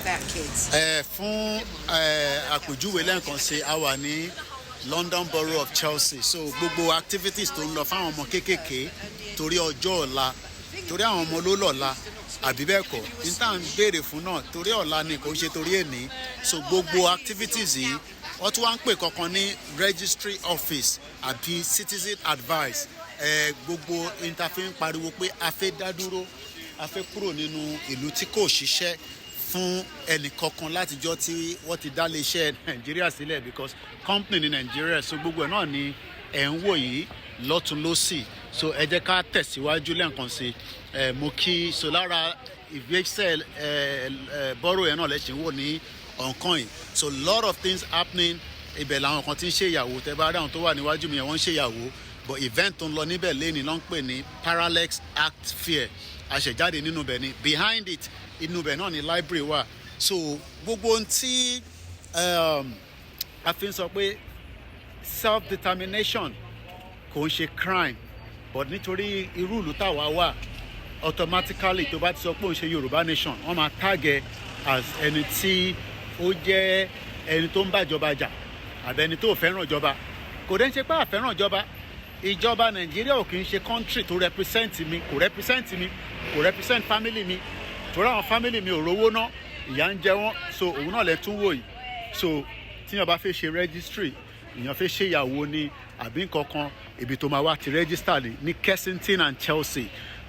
about kids. Ẹ fún ẹ àpèjúwe lẹ́ẹ̀kan sí, a wà ní London Borough of Chelsea. So gbogbo activities tó ń lọ fáwọn ọmọ kéékèèké torí ọjọ́ ọ̀la, torí àwọn ọmọ ló lọ́la, àbí bẹ́ẹ̀ kọ́? Ní tá à ń béèrè fún náà, torí ọ̀la ni, kò ń ṣe torí èní. So gbogbo activities yìí, wọ́n tún wá ń pè kankan ní registry office àbí citizen advice. Ẹ gbogbo interfin pariwo pé a fẹ́ dá dúró, a fẹ́ kúrò nínú ìlú tí kò ṣiṣẹ́ fún ẹnìkankan látijọ́ tí wọ́n ti dá iléeṣẹ́ Nàìjíríà sílẹ̀, because company ní Nàìjíríà. So gbogbo ẹ̀ náà ni ẹ̀ ń wò yìí lọ́tún lọ́sì. So ẹ jẹ́ ká tẹ̀síwájú lẹ́ẹ̀kan sí. Ẹ mo kí so lára ìgbésẹ̀ ẹ ẹ borough yẹn náà lẹ́sìn wò ní ọ̀nkàn yìí. So lot of things happening. Ibẹ̀ làwọn kan ti ń ṣe ìyàwó. Tẹ́ bá rí àwọn tó wà níwájú mi yẹn, wọ́n ń ṣe ìyàwó, but event tó ń lọ níbẹ̀ lẹ́ni ló ń pè ní Parallax Art Fair. Àṣẹjáde nínú ibẹ̀ ni. Behind it, inú ibẹ̀ náà ni library wà. So gbogbo ohun tí a fi ń sọ pé self determination kò ń ṣe crime, but nítorí irú ìlú táwa wà, automatically tó bá ti sọ pé òun ṣe Yorùbá nation, wọ́n máa tag ẹ as ẹni tí ó jẹ́ ẹni tó ń bàjọba jà àbẹ ẹni tó fẹ́ràn ìjọba. Kò dẹ́ ń ṣe pé àfẹ́ràn ìjọba. Ìjọba Nàìjíríà ò kì í ṣe country tó represent mi, kò represent mi, kò represent family mi, torí àwọn family mi ò rówó ná, ìyà ń jẹ wọ́n. So òun náà lẹ tún wò yìí. So tíyàn bá fẹ́ ṣe registry, èèyàn fẹ́ ṣe ìyàwó ni àbí nǹkan kan, ibi tó máa wá ti register ní Kensington and Chelsea.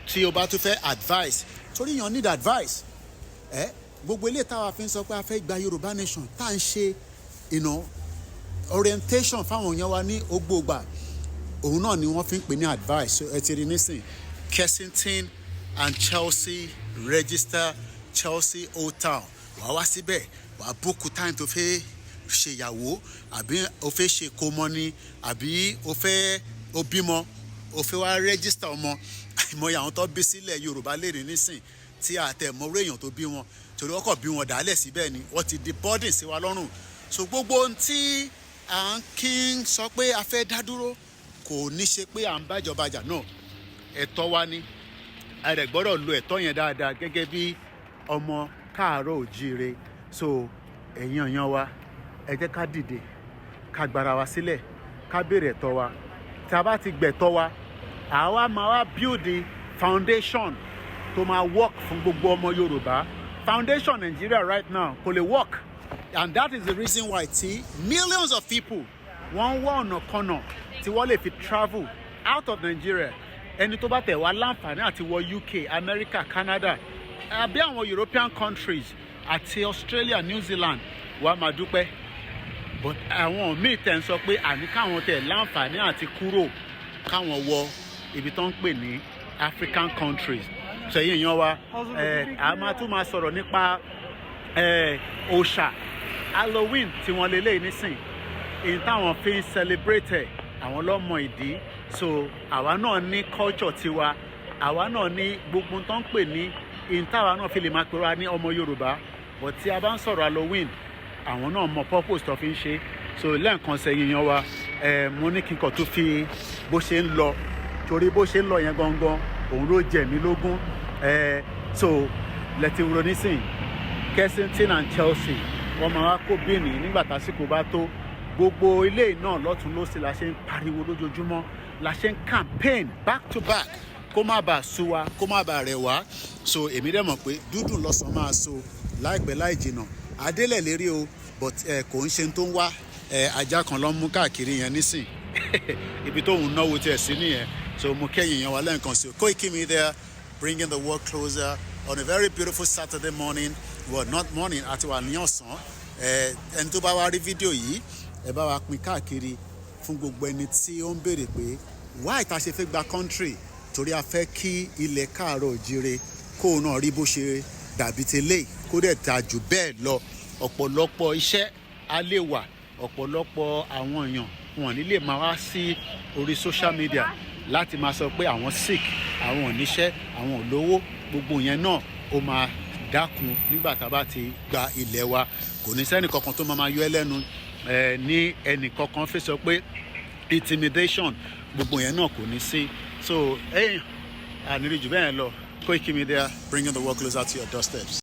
Tí o bá tún fẹ́ advice, torí èèyàn need advice, ẹ gbogbo ilé táwa fi ń sọ pé a fẹ́ gba Yorùbá nation, tá à ń ṣe orientation fáwọn èèyàn wa ní ogbógbà, òun náà ni wọ́n fi ń pè ní advice. So ẹ ti rí nísìn, Kensington and Chelsea register, Chelsea Old Town. Wàá wá síbẹ̀, wàá book time tó fẹ́ ṣèyàwó, àbí o fẹ́ ṣe kómọ ni, àbí o fẹ́ o bímọ, o fẹ́ wá register ọmọ. Àìmọye àwọn tó bí sílẹ̀ Yorùbá lè rí nísìn tí àtẹ̀mọ́rú èèyàn tó bí wọn, torí wọ́n kàn bí wọn dálẹ̀ síbẹ̀ ni, wọ́n ti di burden sí wa lọ́rùn. So gbogbo ohun tí à ń kí ń sọ pé a fẹ́ dá dúró kò ní ṣe pé à ń bájọba jà náà. Ẹ̀tọ́ wa ni, a rẹ̀ gbọ́dọ̀ lo ẹ̀tọ́ yẹn dáadáa gẹ́gẹ́ bí ọmọ káàárọ̀ òjíire. So ẹ̀yin èèyàn wa, ẹ jẹ́ ká dìde, ká gbára wa sílẹ̀, ká béèrè ẹ̀tọ́ wa. Tí a bá ti gbẹ̀tọ́ wa, àwa máa wá build the foundation tó máa work fún gbogbo ọmọ Yorùbá. Foundation Nigeria right now kò lè work, and that is the reason why tí millions of people wọ́n ń wá ọ̀nà kanà tí wọ́n lè fi travel out of Nigeria. Ẹni tó bá tẹ̀ wá láǹfààní àti wọ UK, America, Canada àbí àwọn European countries àti Australia, New Zealand, wàá máa dúpẹ́. But àwọn míì tẹ̀ ń sọ pé àní káwọn tẹ̀ láǹfààní àti kúrò, káwọn wọ ibi tó ń pè ní African countries. Sẹ́yìn èèyàn wa, ẹ̀ a máa tún máa sọ̀rọ̀ nípa ẹ̀ òòṣà Halloween tí wọ́n lé léyìí nísìn, èyí táwọn fi ń celebrate ẹ̀, àwọn lọ́mọ ìdí. So àwa náà ní culture tiwa, àwa náà ní gbogbo tó ń pè ní èyí táwa náà fi lè máa pera ní ọmọ Yorùbá. But tí a bá ń sọ̀rọ̀ Halloween, àwọn náà mọ purpose tó fi ń ṣe. So lẹ́ẹ̀kan, sẹ́yìn yan wa, ẹ̀ mo ní kí n kàn tó fi bó ṣe ń lọ, torí bó ṣe ń lọ yẹn gangan, òun ló jẹ mí lógún. Ẹ̀ so lẹ́tí wo nísìn, Kensington and Chelsea, wọ́n máa wá kó bíìnì nígbà tásìkò bá tó. Gbogbo ilé náà lọ́tún lọ́sì la ṣe ń pariwo lójoojúmọ́, la ṣe ń campaign back to back, kó má bàa sú wa, kó má bàa rẹ̀ wá. So èmi dẹ̀ mọ̀ pé dúdùn lọ́sàn-án máa so láìpẹ́ láì jìnà adélẹ̀ lérí o. But ẹ kò ń ṣe tó ń wá ẹ ajá kan ló ń mú káàkiri yẹn nísìn, ibi tó ń náwó tiẹ̀ sí nìyẹn. So mo kẹ́yìn yẹn wá lẹ́ẹ̀kan sí o. Koiki Media, bringing the world closer on a very beautiful Saturday morning, well, not morning, àti wà ní ọ̀sán. Ẹ ẹni tó bá wá rí fídíò yìí, ẹ bá wa pín káàkiri fún gbogbo ẹni tí ó ń béèrè pé why tá a ṣe fẹ́ gba country, torí a fẹ́ kí ilẹ̀ káàárọ̀ òjíire kóun náà rí bó ṣe dàbí tẹ́lẹ̀, kó dẹ̀ ta jù bẹ́ẹ̀ lọ. Ọ̀pọ̀lọpọ̀ iṣẹ́ á lè wà, ọ̀pọ̀lọpọ̀ àwọn èèyàn wọn ní lè máa wá sí orí social media láti máa sọ pé àwọn sick, àwọn ò níṣẹ́, àwọn ò lówó. Gbogbo yẹn náà ó máa dákun nígbà tá a bá ti gba ilẹ̀ wa. Kò ní sẹ́nì kankan tó máa yọ ẹ́ lẹ́nu ẹ ní ẹnì kankan fi sọ pé intimidation, gbogbo yẹn náà kò ní sí. So ẹ̀yìn àníríjù bẹ́ẹ̀ lọ. Koiki Media, bringing the world closer to your doorsteps.